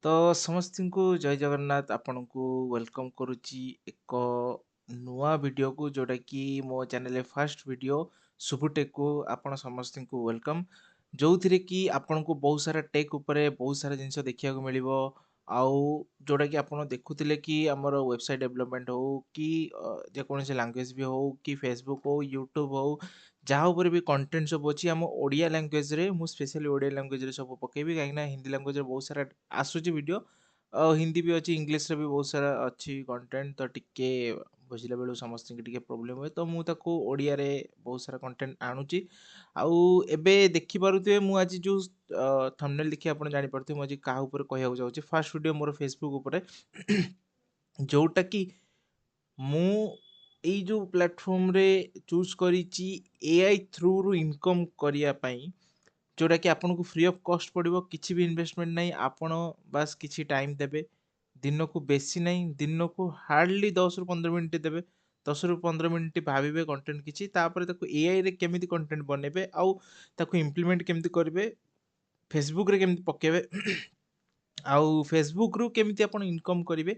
ତ ସମସ୍ତଙ୍କୁ ଜୟ ଜଗନ୍ନାଥ। ଆପଣଙ୍କୁ welcome କରୁଛି ଏକ ନୂଆ ଭିଡ଼ିଓକୁ, ଯେଉଁଟାକି ମୋ ଚ୍ୟାନେଲରେ ଫାଷ୍ଟ ଭିଡ଼ିଓ ଶୁଭୁଟେକ୍କୁ ଆପଣ ସମସ୍ତଙ୍କୁ welcome, ଯେଉଁଥିରେ କି ଆପଣଙ୍କୁ ବହୁତ ସାରା ଟେକ୍ ଉପରେ ବହୁତ ସାରା ଜିନିଷ ଦେଖିବାକୁ ମିଳିବ। ଆଉ ଯେଉଁଟାକି ଆପଣ ଦେଖୁଥିଲେ କି ଆମର ୱେବସାଇଟ୍ ଡେଭଲପମେଣ୍ଟ ହଉ କି ଯେକୌଣସି ଲାଙ୍ଗୁଏଜ୍ ବି ହଉ କି ଫେସବୁକ୍ ହଉ, ୟୁଟ୍ୟୁବ୍ ହଉ, ଯାହା ଉପରେ ବି କଣ୍ଟେଣ୍ଟ ସବୁ ଅଛି ଆମ ଓଡ଼ିଆ ଲାଙ୍ଗୁଏଜରେ, ମୁଁ ସ୍ପେଶାଲି ଓଡ଼ିଆ ଲାଙ୍ଗୁଏଜରେ ସବୁ ପକେଇବି, କାହିଁକିନା ହିନ୍ଦୀ ଲାଙ୍ଗୁଏଜରେ ବହୁତ ସାରା ଆସୁଛି ଭିଡ଼ିଓ, ଆଉ ହିନ୍ଦୀ ବି ଅଛି, ଇଂଲିଶରେ ବି ବହୁତ ସାରା ଅଛି କଣ୍ଟେଣ୍ଟ। ତ ଟିକେ ବୁଝିଲା ବେଳକୁ ସମସ୍ତଙ୍କୁ ଟିକେ ପ୍ରୋବ୍ଲେମ୍ ହୁଏ, ତ ମୁଁ ତାକୁ ଓଡ଼ିଆରେ ବହୁତ ସାରା କଣ୍ଟେଣ୍ଟ ଆଣୁଛି। ଆଉ ଏବେ ଦେଖିପାରୁଥିବେ, ମୁଁ ଆଜି ଯେଉଁ ଥମ୍ବନେଲ୍ ଦେଖି ଆପଣ ଜାଣିପାରୁଥିବେ ମୁଁ ଆଜି କାହା ଉପରେ କହିବାକୁ ଯାଉଛି। ଫାର୍ଷ୍ଟ ଭିଡ଼ିଓ ମୋର ଫେସବୁକ୍ ଉପରେ, ଯେଉଁଟାକି ମୁଁ ଏଇ ଯେଉଁ ପ୍ଲାଟଫର୍ମରେ ଚୁଜ୍ କରିଛି ଏଆଇ ଥ୍ରୁରୁ ଇନକମ୍ କରିବା ପାଇଁ, ଯେଉଁଟାକି ଆପଣଙ୍କୁ ଫ୍ରି ଅଫ୍ କଷ୍ଟ ପଡ଼ିବ, କିଛି ବି ଇନଭେଷ୍ଟମେଣ୍ଟ ନାହିଁ। ଆପଣ ବାସ୍ କିଛି ଟାଇମ୍ ଦେବେ ଦିନକୁ, ବେଶୀ ନାହିଁ, ଦିନକୁ ହାର୍ଡ଼ଲି 10ରୁ 15 ମିନିଟ୍ ଦେବେ। 10ରୁ 15 ମିନିଟ୍ ଭାବିବେ କଣ୍ଟେଣ୍ଟ କିଛି, ତାପରେ ତାକୁ ଏଆଇରେ କେମିତି କଣ୍ଟେଣ୍ଟ ବନେଇବେ ଆଉ ତାକୁ ଇମ୍ପ୍ଲିମେଣ୍ଟ କେମିତି କରିବେ, ଫେସବୁକ୍ରେ କେମିତି ପକେଇବେ ଆଉ ଫେସବୁକ୍ରୁ କେମିତି ଆପଣ ଇନକମ୍ କରିବେ,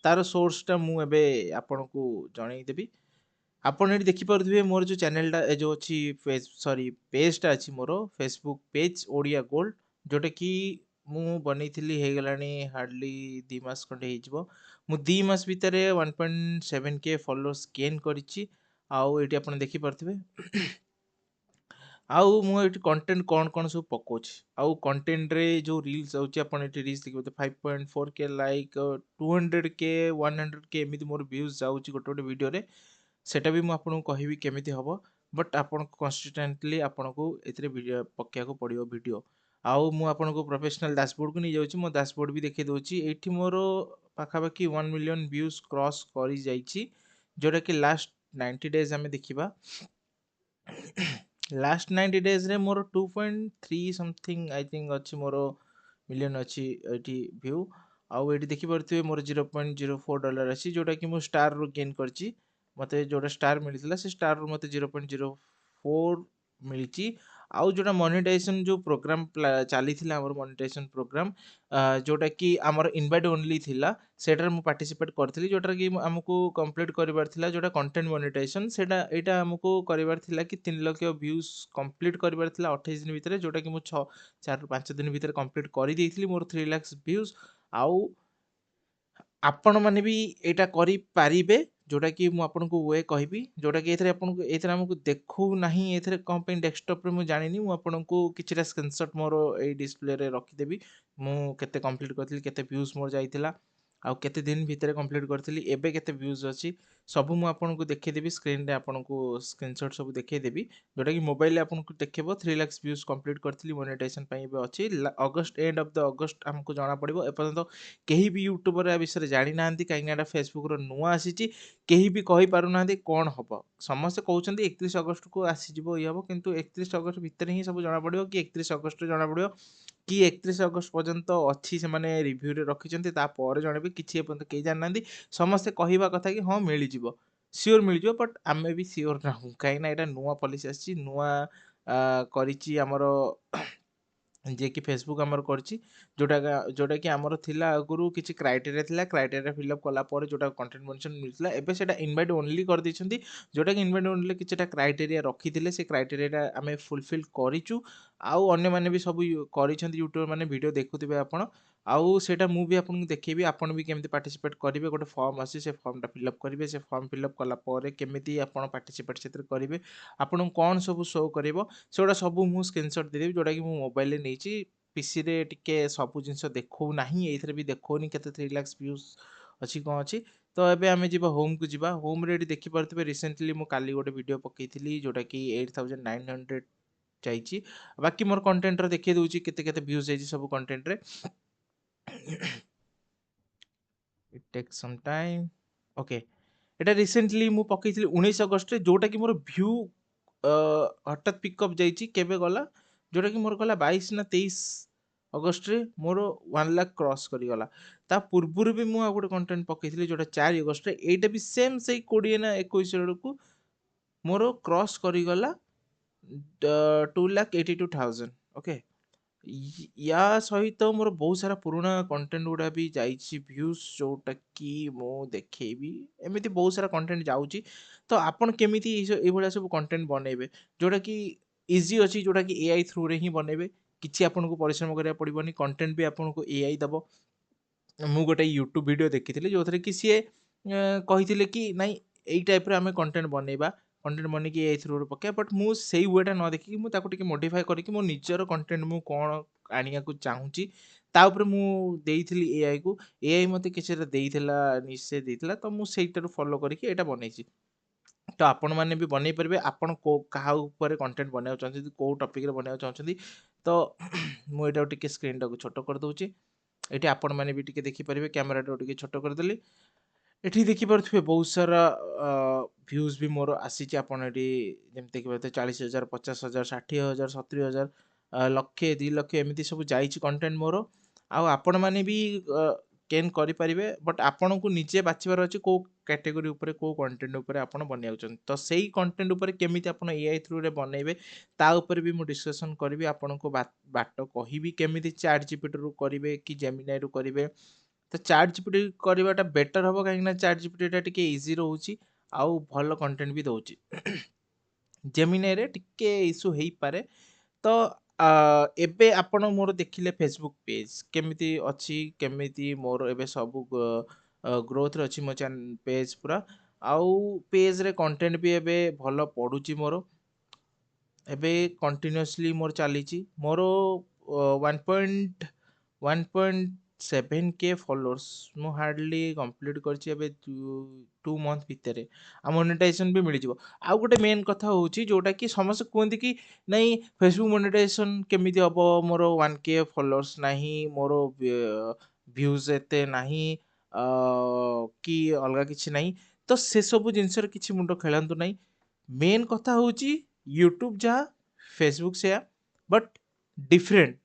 ତାର ସୋର୍ସଟା ମୁଁ ଏବେ ଆପଣଙ୍କୁ ଜଣେଇଦେବି। ଆପଣ ଏଠି ଦେଖିପାରୁଥିବେ ମୋର ଯେଉଁ ଚ୍ୟାନେଲଟା ଏ ଯେଉଁ ଅଛି, ସରି, ପେଜ୍ଟା ଅଛି ମୋର ଫେସବୁକ୍ ପେଜ୍ ଓଡ଼ିଆ ଗୋଲ୍ଡ, ଯେଉଁଟାକି ମୁଁ ବନେଇଥିଲି, ହେଇଗଲାଣି ହାର୍ଡ଼ଲି 2 ମାସ ଖଣ୍ଡେ ହେଇଯିବ। ମୁଁ 2 ମାସ ଭିତରେ 1.7K followers gain କରିଛି, ଆଉ ଏଇଠି ଆପଣ ଦେଖିପାରୁଥିବେ। ଆଉ ମୁଁ ଏଇଠି କଣ୍ଟେଣ୍ଟ କ'ଣ କ'ଣ ସବୁ ପକାଉଛି, ଆଉ କଣ୍ଟେଣ୍ଟରେ ଯେଉଁ ରିଲ୍ସ ଆଉଛି, ଆପଣ ଏଠି ରିଲ୍ସ ଦେଖିପାରୁଥିବେ, 5.4K like, 200K, 100K ଏମିତି ମୋର ଭ୍ୟୁଜ୍ ଯାଉଛି ଗୋଟେ ଗୋଟେ ଭିଡ଼ିଓରେ। ସେଇଟା ବି ମୁଁ ଆପଣଙ୍କୁ କହିବି କେମିତି ହେବ, ବଟ୍ ଆପଣଙ୍କୁ କନସିଷ୍ଟାଣ୍ଟଲି ଆପଣଙ୍କୁ ଏଥିରେ ଭିଡ଼ିଓ ପକାଇବାକୁ ପଡ଼ିବ ଭିଡ଼ିଓ। ଆଉ ମୁଁ ଆପଣଙ୍କୁ ପ୍ରଫେସନାଲ୍ ଡାସବୋର୍ଡ଼କୁ ନେଇଯାଉଛି, ମୋ ଡାସବୋର୍ଡ଼ ବି ଦେଖାଇ ଦେଉଛି। ଏଇଠି ମୋର ପାଖାପାଖି 1 ମିଲିୟନ୍ ଭ୍ୟୁଜ୍ କ୍ରସ୍ କରିଯାଇଛି, ଯେଉଁଟାକି ଲାଷ୍ଟ 90 ଡେଜ୍ ଆମେ ଦେଖିବା। ଲାଷ୍ଟ 90 ଡେଜ୍ରେ ମୋର 2.3 ସମଥିଙ୍ଗ I think ଅଛି, ମୋର ମିଲିୟନ୍ ଅଛି ଏଇଠି ଭ୍ୟୁ। ଆଉ ଏଇଠି ଦେଖିପାରୁଥିବେ ମୋର 0.04 ଡଲାର ଅଛି, ଯେଉଁଟାକି ମୁଁ ଷ୍ଟାରରୁ ଗେନ୍ କରିଛି। ମୋତେ ଯେଉଁଟା ଷ୍ଟାର ମିଳିଥିଲା, ସେ ଷ୍ଟାରରୁ ମୋତେ 0.04 ମିଳିଛି। ଆଉ ଯେଉଁଟା ମନିଟାଇଜେସନ୍ ଯେଉଁ ପ୍ରୋଗ୍ରାମ୍ ଚାଲିଥିଲା, ଆମର ମନିଟାଇଜେସନ୍ ପ୍ରୋଗ୍ରାମ୍ ଯେଉଁଟାକି ଆମର ଇନଭାଇଟ୍ ଓନ୍ଲି ଥିଲା, ସେଇଟାରେ ମୁଁ ପାର୍ଟିସିପେଟ୍ କରିଥିଲି, ଯେଉଁଟାକି ଆମକୁ କମ୍ପ୍ଲିଟ୍ କରିବାର ଥିଲା, ଯେଉଁଟା କଣ୍ଟେଣ୍ଟ ମନିଟାଇଜେସନ୍, ସେଇଟା ଏଇଟା ଆମକୁ କରିବାର ଥିଲା କି 3 ଲକ୍ଷ ଭ୍ୟୁଜ୍ କମ୍ପ୍ଲିଟ୍ କରିବାର ଥିଲା 28 ଦିନ ଭିତରେ, ଯେଉଁଟାକି ମୁଁ 6, 4, 5 ଦିନ ଭିତରେ କମ୍ପ୍ଲିଟ୍ କରିଦେଇଥିଲି ମୋର 3 ଲାକ୍ସ ଭ୍ୟୁଜ୍। ଆଉ ଆପଣମାନେ ବି ଏଇଟା କରିପାରିବେ, ଯେଉଁଟାକି ମୁଁ ଆପଣଙ୍କୁ we କହିବି, ଯେଉଁଟାକି ଏଥିରେ ଆପଣଙ୍କୁ ଏଥିରେ ଆମକୁ ଦେଖାଉ ନାହିଁ ଏଥିରେ କ'ଣ ପାଇଁ ଡେସ୍କଟପ୍ରେ ମୁଁ ଜାଣିନି। ମୁଁ ଆପଣଙ୍କୁ କିଛିଟା ସ୍କ୍ରିନସଟ୍ ମୋର ଏଇ ଡିସପ୍ଲେରେ ରଖିଦେବି, ମୁଁ କେତେ କମ୍ପ୍ଲିଟ୍ କରିଥିଲି, କେତେ ଭ୍ୟୁଜ୍ ମୋର ଯାଇଥିଲା, ଆଉ କେତେ ଦିନ ଭିତରେ କମ୍ପ୍ଲିଟ୍ କରିଥିଲି, ଏବେ କେତେ ଭ୍ୟୁଜ୍ ଅଛି, ସବୁ ମୁଁ ଆପଣଙ୍କୁ ଦେଖେଇଦେବି ସ୍କ୍ରିନ୍ରେ, ଆପଣଙ୍କୁ ସ୍କ୍ରିନସଟ୍ ସବୁ ଦେଖେଇଦେବି, ଯେଉଁଟାକି ମୋବାଇଲରେ ଆପଣଙ୍କୁ ଦେଖେଇବ। 3 ଲାକ୍ସ ଭ୍ୟୁଜ୍ କମ୍ପ୍ଲିଟ୍ କରିଥିଲି, ମନିଟାଇଜେସନ୍ ପାଇଁ ଏବେ ଅଛି। August, end of the August ଆମକୁ ଜଣାପଡ଼ିବ। ଏପର୍ଯ୍ୟନ୍ତ କେହି ବି ୟୁଟ୍ୟୁବର ଏ ବିଷୟରେ ଜାଣିନାହାନ୍ତି, କାହିଁକିନା ଏଇଟା ଫେସବୁକ୍ର ନୂଆ ଆସିଛି, କେହି ବି କହିପାରୁନାହାନ୍ତି କ'ଣ ହେବ। ସମସ୍ତେ କହୁଛନ୍ତି 31 ଅଗଷ୍ଟକୁ ଆସିଯିବ, ଇଏ ହେବ, କିନ୍ତୁ 31 ଅଗଷ୍ଟ ଭିତରେ ହିଁ ସବୁ ଜଣାପଡ଼ିବ କି 31 ଅଗଷ୍ଟରେ ଜଣାପଡ଼ିବ କି 31 ଅଗଷ୍ଟ ପର୍ଯ୍ୟନ୍ତ ଅଛି, ସେମାନେ ରିଭ୍ୟୁରେ ରଖିଛନ୍ତି, ତାପରେ ଜଣେଇବେ। କିଛି ଏପର୍ଯ୍ୟନ୍ତ କେହି ଜାଣିନାହାନ୍ତି। ସମସ୍ତେ କହିବା କଥା କି ହଁ ମିଳିଯିବ, ସିଓର ମିଳିଯିବ, ବଟ୍ ଆମେ ବି ସିଓର ନାହୁଁ, କାହିଁକିନା ଏଇଟା ନୂଆ ପଲିସି ଆସିଛି, ନୂଆ କରିଛି ଆମର ଯିଏକି ଫେସବୁକ୍ ଆମର କରିଛି, ଯେଉଁଟାକି ଆମର ଥିଲା ଆଗରୁ କିଛି କ୍ରାଇଟେରିଆ ଥିଲା, କ୍ରାଇଟେରିଆ ଫିଲ୍ଅପ୍ କଲା ପରେ ଯେଉଁଟା କଣ୍ଟେଣ୍ଟ ମନିଟାଇଜେସନ୍ ମିଳିଥିଲା, ଏବେ ସେଇଟା ଇନଭାଇଟ୍ ଓନ୍ଲି କରିଦେଇଛନ୍ତି, ଯେଉଁଟାକି ଇନଭାଇଟ୍ ଓନ୍ଲି କିଛିଟା କ୍ରାଇଟେରିଆ ରଖିଥିଲେ, ସେ କ୍ରାଇଟେରିଆଟା ଆମେ ଫୁଲଫିଲ୍ କରିଛୁ। ଆଉ ଅନ୍ୟମାନେ ବି ସବୁ କରିଛନ୍ତି, ୟୁଟ୍ୟୁବର ମାନେ ଭିଡ଼ିଓ ଦେଖୁଥିବେ ଆପଣ, ଆଉ ସେଇଟା ମୁଁ ବି ଆପଣଙ୍କୁ ଦେଖେଇବି ଆପଣ ବି କେମିତି ପାର୍ଟିସିପେଟ୍ କରିବେ। ଗୋଟେ ଫର୍ମ ଆସୁଛି, ସେ ଫର୍ମଟା ଫିଲ୍ଅପ୍ କରିବେ, ସେ ଫର୍ମ ଫିଲ୍ଅପ୍ କଲା ପରେ କେମିତି ଆପଣ ପାର୍ଟିସିପେଟ୍ ସେଥିରେ କରିବେ, ଆପଣଙ୍କୁ କ'ଣ ସବୁ ଶୋ କରିବ, ସେଗୁଡ଼ା ସବୁ ମୁଁ ସ୍କ୍ରିନସଟ୍ ଦେଇଦେବି, ଯେଉଁଟାକି ମୁଁ ମୋବାଇଲରେ ନେଇଛି, ପିସିରେ ଟିକେ ସବୁ ଜିନିଷ ଦେଖାଉ ନାହିଁ, ଏଇଥିରେ ବି ଦେଖାଉନି କେତେ 3 ଲାକ୍ସ ଭ୍ୟୁଜ୍ ଅଛି କ'ଣ ଅଛି। ତ ଏବେ ଆମେ ଯିବା ହୋମ୍କୁ ଯିବା। ହୋମ୍ରେ ଏଠି ଦେଖିପାରୁଥିବେ ରିସେଣ୍ଟଲି ମୁଁ କାଲି ଗୋଟେ ଭିଡ଼ିଓ ପକେଇଥିଲି, ଯେଉଁଟାକି 8900 ଯାଇଛି। ବାକି ମୋର କଣ୍ଟେଣ୍ଟର ଦେଖେଇ ଦେଉଛି କେତେ କେତେ ଭ୍ୟୁଜ୍ ଯାଇଛି ସବୁ କଣ୍ଟେଣ୍ଟରେ। It takes some time. Okay, ଏଇଟା ରିସେଣ୍ଟଲି ମୁଁ ପକେଇଥିଲି 19 ଅଗଷ୍ଟରେ, ଯେଉଁଟାକି ମୋର ଭ୍ୟୁ ହଠାତ୍ ପିକଅପ୍ ଯାଇଛି। କେବେ ଗଲା, ଯେଉଁଟାକି ମୋର ଗଲା 22 ନା 23 ଅଗଷ୍ଟରେ ମୋର 1 ଲାଖ କ୍ରସ୍ କରିଗଲା। ତା ପୂର୍ବରୁ ବି ମୁଁ ଆଉ ଗୋଟେ କଣ୍ଟେଣ୍ଟ ପକେଇଥିଲି, ଯେଉଁଟା 4 ଅଗଷ୍ଟରେ, ଏଇଟା ବି ସେମ୍ ସେଇ 20 ନା 21 ବେଳକୁ ମୋର କ୍ରସ୍ କରିଗଲା 2,82,000। ଓକେ, ୟା ସହିତ ମୋର ବହୁତ ସାରା ପୁରୁଣା କଣ୍ଟେଣ୍ଟ ଗୁଡ଼ା ବି ଯାଇଛି ଭ୍ୟୁଜ୍, ଯେଉଁଟାକି ମୁଁ ଦେଖେଇବି। ଏମିତି ବହୁତ ସାରା କଣ୍ଟେଣ୍ଟ ଯାଉଛି। ତ ଆପଣ କେମିତି ଏଇଭଳିଆ ସବୁ କଣ୍ଟେଣ୍ଟ ବନେଇବେ, ଯେଉଁଟାକି ଇଜି ଅଛି, ଯେଉଁଟାକି ଏଆଇ ଥ୍ରୁରେ ହିଁ ବନେଇବେ। କିଛି ଆପଣଙ୍କୁ ପରିଶ୍ରମ କରିବାକୁ ପଡ଼ିବନି, କଣ୍ଟେଣ୍ଟ ବି ଆପଣଙ୍କୁ ଏଆଇ ଦେବ। ମୁଁ ଗୋଟେ ୟୁଟ୍ୟୁବ୍ ଭିଡ଼ିଓ ଦେଖିଥିଲି, ଯେଉଁଥିରେ କି ସିଏ କହିଥିଲେ କି ନାଇଁ, ଏଇ ଟାଇପ୍ର ଆମେ କଣ୍ଟେଣ୍ଟ ବନେଇବା, କଣ୍ଟେଣ୍ଟ ବନେଇକି ଏଆଇ ଥ୍ରୁରେ ପକାଇବା। ବଟ୍ ମୁଁ ସେଇ ୱେଟା ନ ଦେଖିକି ମୁଁ ତାକୁ ଟିକେ ମୋଡ଼ିଫାଏ କରିକି ମୋ ନିଜର କଣ୍ଟେଣ୍ଟ ମୁଁ କ'ଣ ଆଣିବାକୁ ଚାହୁଁଛି ତା ଉପରେ ମୁଁ ଦେଇଥିଲି ଏଆଇକୁ। ଏଆଇ ମୋତେ କିଛିଟା ଦେଇଥିଲା, ନିଶ୍ଚୟ ଦେଇଥିଲା। ତ ମୁଁ ସେଇଟାରୁ ଫଲୋ କରିକି ଏଇଟା ବନେଇଛି। ତ ଆପଣମାନେ ବି ବନେଇ ପାରିବେ। ଆପଣ କେଉଁ କାହା ଉପରେ କଣ୍ଟେଣ୍ଟ ବନେଇବାକୁ ଚାହୁଁଛନ୍ତି, କେଉଁ ଟପିକ୍ରେ ବନେଇବାକୁ ଚାହୁଁଛନ୍ତି। ତ ମୁଁ ଏଇଟାକୁ ଟିକେ ସ୍କ୍ରିନ୍ଟାକୁ ଛୋଟ କରିଦେଉଛି। ଏଠି ଆପଣମାନେ ବି ଟିକେ ଦେଖିପାରିବେ। କ୍ୟାମେରାଟାକୁ ଟିକେ ଛୋଟ କରିଦେଲି। ଏଠି ଦେଖିପାରୁଥିବେ ବହୁତ ସାରା ଭ୍ୟୁଜ୍ ବି ମୋର ଆସିଛି। ଆପଣ ଏଠି ଯେମିତି ଦେଖିପାରୁଥିବେ 40,000, 50,000, 60,000, 70,000, ଲକ୍ଷେ, 2 ଲକ୍ଷ, ଏମିତି ସବୁ ଯାଇଛି କଣ୍ଟେଣ୍ଟ ମୋର। ଆଉ ଆପଣମାନେ ବି ଗେନ୍ କରିପାରିବେ, ବଟ୍ ଆପଣଙ୍କୁ ନିଜେ ବାଛିବାର ଅଛି କେଉଁ କ୍ୟାଟେଗୋରୀ ଉପରେ, କେଉଁ କଣ୍ଟେଣ୍ଟ ଉପରେ ଆପଣ ବନେଇବାକୁ ଚାହୁଁଛନ୍ତି। ତ ସେଇ କଣ୍ଟେଣ୍ଟ ଉପରେ କେମିତି ଆପଣ ଏଆଇ ଥ୍ରୁରେ ବନେଇବେ, ତା ଉପରେ ବି ମୁଁ ଡିସ୍କସନ୍ କରିବି। ଆପଣଙ୍କୁ ବାଟ କହିବି କେମିତି ଚାଟ୍ ଜିପିଟିରୁ କରିବେ କି ଜେମିନାଇରୁ କରିବେ। ତ ଚାଟ୍ ଜିପିଟି କରିବାଟା ବେଟର୍ ହେବ, କାହିଁକିନା ଚାଟ୍ ଜିପିଟିଟା ଟିକେ ଇଜି ରହୁଛି ଆଉ ଭଲ କଣ୍ଟେଣ୍ଟ ବି ଦେଉଛି। ଜେମିନାଇରେ ଟିକେ ଇସ୍ୟୁ ହେଇପାରେ। ତ ଏବେ ଆପଣ ମୋର ଦେଖିଲେ ଫେସବୁକ୍ ପେଜ୍ କେମିତି ଅଛି, କେମିତି ମୋର ଏବେ ସବୁ ଗ୍ରୋଥରେ ଅଛି ମୋ ପେଜ୍ ପୁରା। ଆଉ ପେଜ୍ରେ କଣ୍ଟେଣ୍ଟ ବି ଏବେ ଭଲ ପଡ଼ୁଛି ମୋର। ଏବେ କଣ୍ଟିନ୍ୟୁଅସଲି ମୋର ଚାଲିଛି। ମୋର 1.1.7K followers ମୁଁ ହାର୍ଡ଼ଲି କମ୍ପ୍ଲିଟ୍ କରିଛି ଏବେ 2 ମନ୍ଥ ଭିତରେ। ଆଉ ମନିଟାଇଜେସନ୍ ବି ମିଳିଯିବ। ଆଉ ଗୋଟେ ମେନ୍ କଥା ହେଉଛି, ଯେଉଁଟାକି ସମସ୍ତେ କୁହନ୍ତି କି ନାଇଁ, ଫେସବୁକ୍ ମନିଟାଇଜେସନ୍ କେମିତି ହେବ, ମୋର 1K followers ନାହିଁ, ମୋର ଭ୍ୟୁଜ୍ ଏତେ ନାହିଁ କି ଅଲଗା କିଛି ନାହିଁ। ତ ସେସବୁ ଜିନିଷରେ କିଛି ମୁଣ୍ଡ ଖେଳାନ୍ତୁ ନାହିଁ। ମେନ୍ କଥା ହେଉଛି ୟୁଟ୍ୟୁବ୍ ଯାହା, ଫେସବୁକ୍ ସେୟା, ବଟ୍ ଡିଫରେଣ୍ଟ।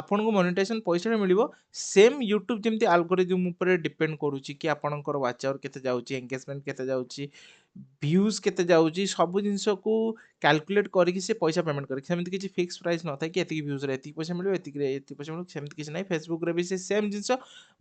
ଆପଣଙ୍କୁ ମନିଟାଇଜେସନ୍ ପଇସାଟା ମିଳିବ ସେମ୍। ୟୁଟ୍ୟୁବ୍ ଯେମିତି ଆଲଗୋରିଦମ୍ ଉପରେ ଡିପେଣ୍ଡ କରୁଛି କି ଆପଣଙ୍କର ୱାଚ୍ ଆୱାର କେତେ ଯାଉଛି, ଏଙ୍ଗେଜମେଣ୍ଟ କେତେ ଯାଉଛି, ଭ୍ୟୁଜ୍ କେତେ ଯାଉଛି, ସବୁ ଜିନିଷକୁ କ୍ୟାଲକୁଲେଟ୍ କରିକି ସେ ପଇସା ପେମେଣ୍ଟ କରେ। ସେମିତି କିଛି ଫିକ୍ସ ପ୍ରାଇସ୍ ନଥାଏ କି ଏତିକି ଭ୍ୟୁଜ୍ରେ ଏତିକି ପଇସା ମିଳିବ, ଏତିକିରେ ଏତିକି ପଇସା ମିଳିବ, ସେମିତି କିଛି ନାହିଁ। ଫେସବୁକ୍ରେ ବି ସେ ସେମ୍ ଜିନିଷ,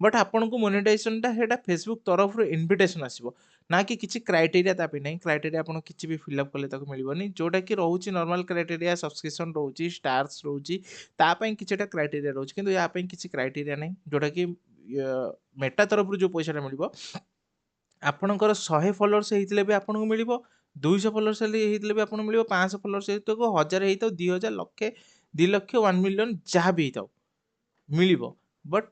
ବଟ୍ ଆପଣଙ୍କୁ ମନିଟାଇଜେସନ୍ଟା ସେଇଟା ଫେସବୁକ୍ ତରଫରୁ ଇନଭିଟେସନ୍ ଆସିବ, ନା କି କିଛି କ୍ରାଇଟେରିଆ ତା ପାଇଁ ନାହିଁ। କ୍ରାଇଟେରିଆ ଆପଣ କିଛି ବି ଫିଲ୍ଅପ୍ କଲେ ତାକୁ ମିଳିବନି। ଯେଉଁଟାକି ରହୁଛି ନର୍ମାଲ୍ କ୍ରାଇଟେରିଆ, ସବସ୍କ୍ରିପସନ୍ ରହୁଛି, ଷ୍ଟାର୍ସ ରହୁଛି, ତା ପାଇଁ କିଛିଟା କ୍ରାଇଟେରିଆ ରହୁଛି। କିନ୍ତୁ ୟା ପାଇଁ କିଛି କ୍ରାଇଟେରିଆ ନାହିଁ। ଯେଉଁଟାକି ମେଟା ତରଫରୁ ଯେଉଁ ପଇସାଟା ମିଳିବ, ଆପଣଙ୍କର 100 ଫଲୋଅର୍ସ ହେଇଥିଲେ ବି ଆପଣଙ୍କୁ ମିଳିବ, 200 ଫଲୋଅର୍ସ ହେଲେ ହେଇଥିଲେ ବି ଆପଣଙ୍କୁ ମିଳିବ, 500 ଫଲୋଅର୍ସ ହେଇଥାଉ, 1000 ହେଇଥାଉ, 2000, ଲକ୍ଷେ, 2 ଲକ୍ଷ, 1 ମିଲିୟନ୍, ଯାହା ବି ହେଇଥାଉ ମିଳିବ। ବଟ୍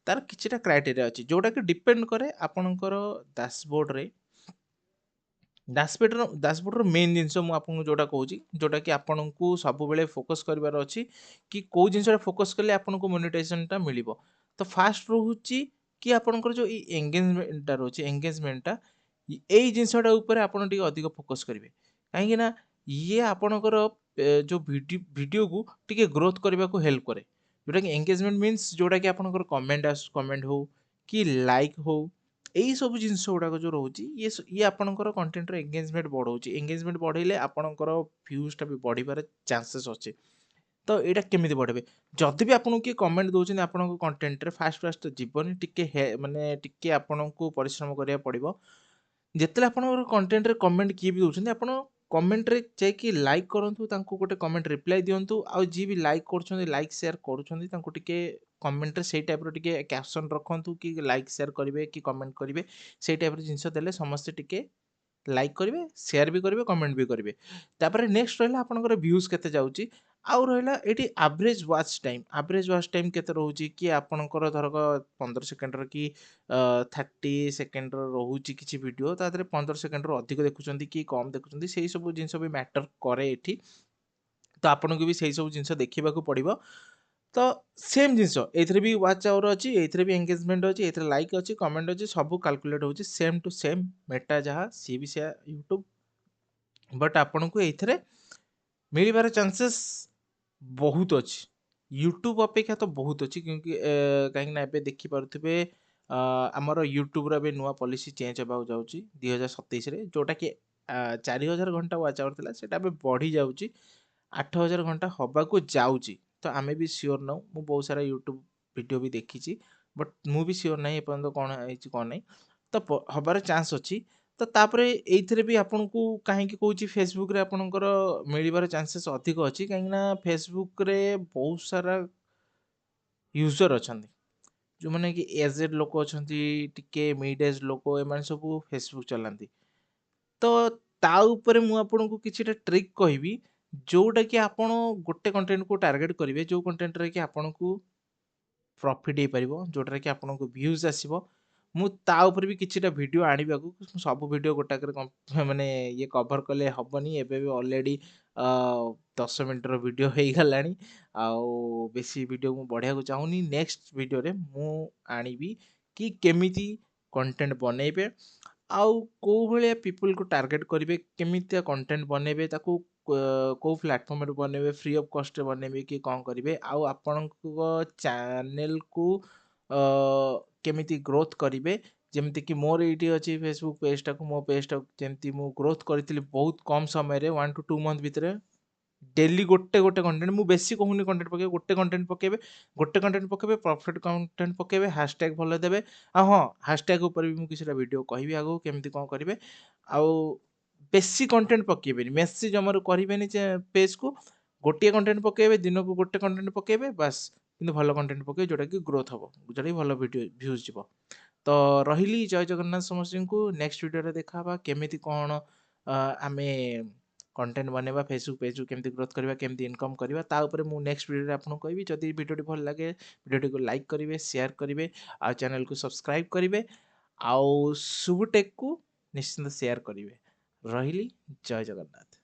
ତାର କିଛିଟା କ୍ରାଇଟେରିଆ ଅଛି, ଯେଉଁଟାକି ଡିପେଣ୍ଡ କରେ ଆପଣଙ୍କର ଡାସବୋର୍ଡ଼ରେ। ଡାସବୋର୍ଡ଼ର ମେନ୍ ଜିନିଷ ମୁଁ ଆପଣଙ୍କୁ ଯେଉଁଟା କହୁଛି, ଯେଉଁଟାକି ଆପଣଙ୍କୁ ସବୁବେଳେ ଫୋକସ୍ କରିବାର ଅଛି କି କେଉଁ ଜିନିଷଟା ଫୋକସ୍ କଲେ ଆପଣଙ୍କୁ ମନିଟାଇଜେସନ୍ଟା ମିଳିବ। ତ ଫାଷ୍ଟ ରହୁଛି କି ଆପଣଙ୍କର ଯେଉଁ ଏଇ ଏଙ୍ଗେଜମେଣ୍ଟଟା ରହୁଛି, ଏଙ୍ଗେଜମେଣ୍ଟଟା, ଏଇ ଜିନିଷଟା ଉପରେ ଆପଣ ଟିକେ ଅଧିକ ଫୋକସ୍ କରିବେ, କାହିଁକି ନା ଇଏ ଆପଣଙ୍କର ଯେଉଁ ଭିଡ଼ିଓକୁ ଟିକେ ଗ୍ରୋଥ୍ କରିବାକୁ ହେଲ୍ପ କରେ। ଯେଉଁଟାକି ଏଙ୍ଗେଜମେଣ୍ଟ ମିନ୍ସ ଯେଉଁଟାକି ଆପଣଙ୍କର କମେଣ୍ଟ ହଉ କି ଲାଇକ୍ ହଉ, ଏଇ ସବୁ ଜିନିଷ ଗୁଡ଼ାକ ଯେଉଁ ରହୁଛି, ଇଏ ଆପଣଙ୍କର କଣ୍ଟେଣ୍ଟର ଏଙ୍ଗେଜମେଣ୍ଟ ବଢ଼ଉଛି। ଏଙ୍ଗେଜମେଣ୍ଟ ବଢ଼େଇଲେ ଆପଣଙ୍କର ଭ୍ୟୁଜ୍ଟା ବି ବଢ଼ିବାର ଚାନ୍ସେସ୍ ଅଛି। ତ ଏଇଟା କେମିତି ବଢ଼େଇବେ? ଯଦି ବି ଆପଣଙ୍କୁ କିଏ କମେଣ୍ଟ ଦେଉଛନ୍ତି ଆପଣଙ୍କ କଣ୍ଟେଣ୍ଟରେ, ଫାଷ୍ଟ ଫାଷ୍ଟ ତ ଯିବନି ଟିକେ, ମାନେ ଟିକେ ଆପଣଙ୍କୁ ପରିଶ୍ରମ କରିବାକୁ ପଡ଼ିବ। ଯେତେବେଳେ ଆପଣଙ୍କର କଣ୍ଟେଣ୍ଟରେ କମେଣ୍ଟ କିଏ ବି ଦେଉଛନ୍ତି, ଆପଣ କମେଣ୍ଟରେ ଯାଇକି ଲାଇକ୍ କରନ୍ତୁ, ତାଙ୍କୁ ଗୋଟେ କମେଣ୍ଟ ରିପ୍ଲାଏ ଦିଅନ୍ତୁ। ଆଉ ଯିଏ ବି ଲାଇକ୍ କରୁଛନ୍ତି, ଲାଇକ୍ ସେୟାର କରୁଛନ୍ତି, ତାଙ୍କୁ ଟିକେ କମେଣ୍ଟରେ ସେଇ ଟାଇପ୍ର ଟିକେ କ୍ୟାପସନ୍ ରଖନ୍ତୁ କି ଲାଇକ୍ ସେୟାର କରିବେ କି କମେଣ୍ଟ କରିବେ। ସେଇ ଟାଇପ୍ର ଜିନିଷ ଦେଲେ ସମସ୍ତେ ଟିକେ ଲାଇକ୍ କରିବେ, ସେୟାର ବି କରିବେ, କମେଣ୍ଟ ବି କରିବେ। ତାପରେ ନେକ୍ସଟ ରହିଲା ଆପଣଙ୍କର ଭ୍ୟୁଜ୍ କେତେ ଯାଉଛି। ଆଉ ରହିଲା ଏଠି average watch time. Average watch time କେତେ ରହୁଛି କି ଆପଣଙ୍କର ଧରକ 15 ସେକେଣ୍ଡର କି 30 ସେକେଣ୍ଡର ରହୁଛି କିଛି ଭିଡ଼ିଓ, ତା ଦେହରେ 15 ସେକେଣ୍ଡରୁ ଅଧିକ ଦେଖୁଛନ୍ତି କି କମ୍ ଦେଖୁଛନ୍ତି, ସେଇ ସବୁ ଜିନିଷ ବି ମ୍ୟାଟର୍ କରେ ଏଠି। ତ ଆପଣଙ୍କୁ ବି ସେଇ ସବୁ ଜିନିଷ ଦେଖିବାକୁ ପଡ଼ିବ। ତ ସେମ୍ ଜିନିଷ ଏଇଥିରେ ବି ୱାଚ୍ ଆୱାର ଅଛି, ଏଇଥିରେ ବି ଏଙ୍ଗେଜମେଣ୍ଟ ଅଛି, ଏଇଥିରେ ଲାଇକ୍ ଅଛି, କମେଣ୍ଟ ଅଛି, ସବୁ କାଲକୁଲେଟ୍ ହେଉଛି ସେମ୍ ଟୁ ସେମ୍। ମେଟା ଯାହା, ସିଏ ବି ସେୟା ୟୁଟ୍ୟୁବ୍। ବଟ୍ ଆପଣଙ୍କୁ ଏଇଥିରେ ମିଳିବାର ଚାନ୍ସେସ୍ ବହୁତ ଅଛି, ୟୁଟ୍ୟୁବ୍ ଅପେକ୍ଷା ତ ବହୁତ ଅଛି। କାହିଁକିନା ଏବେ ଦେଖିପାରୁଥିବେ ଆମର ୟୁଟ୍ୟୁବ୍ର ଏବେ ନୂଆ ପଲିସି ଚେଞ୍ଜ ହେବାକୁ ଯାଉଛି 2027ରେ, ଯେଉଁଟାକି 4000 ଘଣ୍ଟା ୱାଚ୍ ଆୱାର ଥିଲା, ସେଇଟା ଏବେ ବଢ଼ିଯାଉଛି, 8000 ଘଣ୍ଟା ହେବାକୁ ଯାଉଛି। ତ ଆମେ ବି ସିଓର ନାହୁଁ। ମୁଁ ବହୁତ ସାରା ୟୁଟ୍ୟୁବ୍ ଭିଡ଼ିଓ ବି ଦେଖିଛି, ବଟ୍ ମୁଁ ବି ସିଓର ନାହିଁ ଏପର୍ଯ୍ୟନ୍ତ କ'ଣ ହେଇଛି କ'ଣ ନାହିଁ। ତ ହବାର ଚାନ୍ସ ଅଛି। ତ ତାପରେ ଏଇଥିରେ ବି ଆପଣଙ୍କୁ କାହିଁକି କହୁଛି ଫେସବୁକ୍ରେ ଆପଣଙ୍କର ମିଳିବାର ଚାନ୍ସେସ୍ ଅଧିକ ଅଛି, କାହିଁକିନା ଫେସବୁକ୍ରେ ବହୁତ ସାରା ୟୁଜର୍ ଅଛନ୍ତି, ଯେଉଁମାନେ କି ଏଜେଡ଼ ଲୋକ ଅଛନ୍ତି, ଟିକେ ମିଡ୍ ଏଜ୍ ଲୋକ, ଏମାନେ ସବୁ ଫେସବୁକ୍ ଚଲାନ୍ତି। ତ ତା ଉପରେ ମୁଁ ଆପଣଙ୍କୁ କିଛିଟା ଟ୍ରିକ୍ କହିବି, ଯେଉଁଟାକି ଆପଣ ଗୋଟେ କଣ୍ଟେଣ୍ଟକୁ ଟାର୍ଗେଟ୍ କରିବେ, ଯେଉଁ କଣ୍ଟେଣ୍ଟରେ କି ଆପଣଙ୍କୁ ପ୍ରଫିଟ୍ ହେଇପାରିବ, ଯେଉଁଟାରେ କି ଆପଣଙ୍କୁ ଭ୍ୟୁଜ୍ ଆସିବ। ମୁଁ ତା ଉପରେ ବି କିଛିଟା ଭିଡ଼ିଓ ଆଣିବାକୁ। ସବୁ ଭିଡ଼ିଓ ଗୋଟାକରେ ମାନେ ଇଏ କଭର୍ କଲେ ହେବନି। ଏବେ ବି ଅଲରେଡ଼ି 10 ମିନିଟ୍ର ଭିଡ଼ିଓ ହେଇଗଲାଣି, ଆଉ ବେଶୀ ଭିଡ଼ିଓ ମୁଁ ବଢ଼ିବାକୁ ଚାହୁଁନି। ନେକ୍ସଟ ଭିଡ଼ିଓରେ ମୁଁ ଆଣିବି କି କେମିତି କଣ୍ଟେଣ୍ଟ ବନେଇବେ, ଆଉ କେଉଁ ଭଳିଆ ପିପୁଲକୁ ଟାର୍ଗେଟ୍ କରିବେ, କେମିତିଆ କଣ୍ଟେଣ୍ଟ ବନେଇବେ, ତାକୁ କେଉଁ ପ୍ଲାଟଫର୍ମରେ ବନେଇବେ, ଫ୍ରି ଅଫ୍ କଷ୍ଟରେ ବନେଇବେ କି କ'ଣ କରିବେ, ଆଉ ଆପଣଙ୍କ ଚ୍ୟାନେଲକୁ କେମିତି ଗ୍ରୋଥ୍ କରିବେ। ଯେମିତିକି ମୋର ଏଇଠି ଅଛି ଫେସବୁକ୍ ପେଜ୍ଟାକୁ, ମୋ ପେଜ୍ଟାକୁ ଯେମିତି ମୁଁ ଗ୍ରୋଥ୍ କରିଥିଲି ବହୁତ କମ୍ ସମୟରେ, 1 ଟୁ 2 ମନ୍ଥ ଭିତରେ, ଡେଲି ଗୋଟେ ଗୋଟେ କଣ୍ଟେଣ୍ଟ। ମୁଁ ବେଶୀ କହୁନି କଣ୍ଟେଣ୍ଟ ପକେଇବେ, ଗୋଟେ କଣ୍ଟେଣ୍ଟ ପକେଇବେ, ଗୋଟେ କଣ୍ଟେଣ୍ଟ ପକେଇବେ, ପରଫେକ୍ଟ କଣ୍ଟେଣ୍ଟ ପକେଇବେ, ହ୍ୟାସଟ୍ୟାଗ୍ ଭଲ ଦେବେ। ଆଉ ହଁ, ହ୍ୟାସଟ୍ୟାଗ୍ ଉପରେ ବି ମୁଁ କିଛିଟା ଭିଡ଼ିଓ କହିବି ଆଗକୁ କେମିତି କ'ଣ କରିବେ। ଆଉ ବେଶୀ କଣ୍ଟେଣ୍ଟ ପକେଇବେନି, ବେଶୀ ଜମାରୁ କରିବେନି ଯେ ପେଜ୍କୁ। ଗୋଟିଏ କଣ୍ଟେଣ୍ଟ ପକେଇବେ, ଦିନକୁ ଗୋଟେ କଣ୍ଟେଣ୍ଟ ପକେଇବେ ବାସ୍, କିନ୍ତୁ ଭଲ କଣ୍ଟେଣ୍ଟ ପକେଇବେ, ଯେଉଁଟାକି ଗ୍ରୋଥ୍ ହେବ, ଯେଉଁଟାକି ଭଲ ଭିଡ଼ିଓ ଭ୍ୟୁଜ୍ ଯିବ। ତ ରହିଲି, ଜୟ ଜଗନ୍ନାଥ ସମସ୍ତଙ୍କୁ। ନେକ୍ସଟ ଭିଡ଼ିଓରେ ଦେଖା ହେବା, କେମିତି କ'ଣ ଆମେ କଣ୍ଟେଣ୍ଟ ବନେଇବା, ଫେସବୁକ୍ ପେଜ୍କୁ କେମିତି ଗ୍ରୋଥ୍ କରିବା, କେମିତି ଇନକମ୍ କରିବା, ତା ଉପରେ ମୁଁ ନେକ୍ସଟ ଭିଡ଼ିଓରେ ଆପଣଙ୍କୁ କହିବି। ଯଦି ଭିଡ଼ିଓଟି ଭଲ ଲାଗେ, ଭିଡ଼ିଓଟିକୁ ଲାଇକ୍ କରିବେ, ସେୟାର କରିବେ, ଆଉ ଚ୍ୟାନେଲକୁ ସବସ୍କ୍ରାଇବ୍ କରିବେ, ଆଉ ସୁବୁଟେକ୍କୁ ନିଶ୍ଚିନ୍ତ ସେୟାର କରିବେ। ରହିଲି, ଜୟ ଜଗନ୍ନାଥ।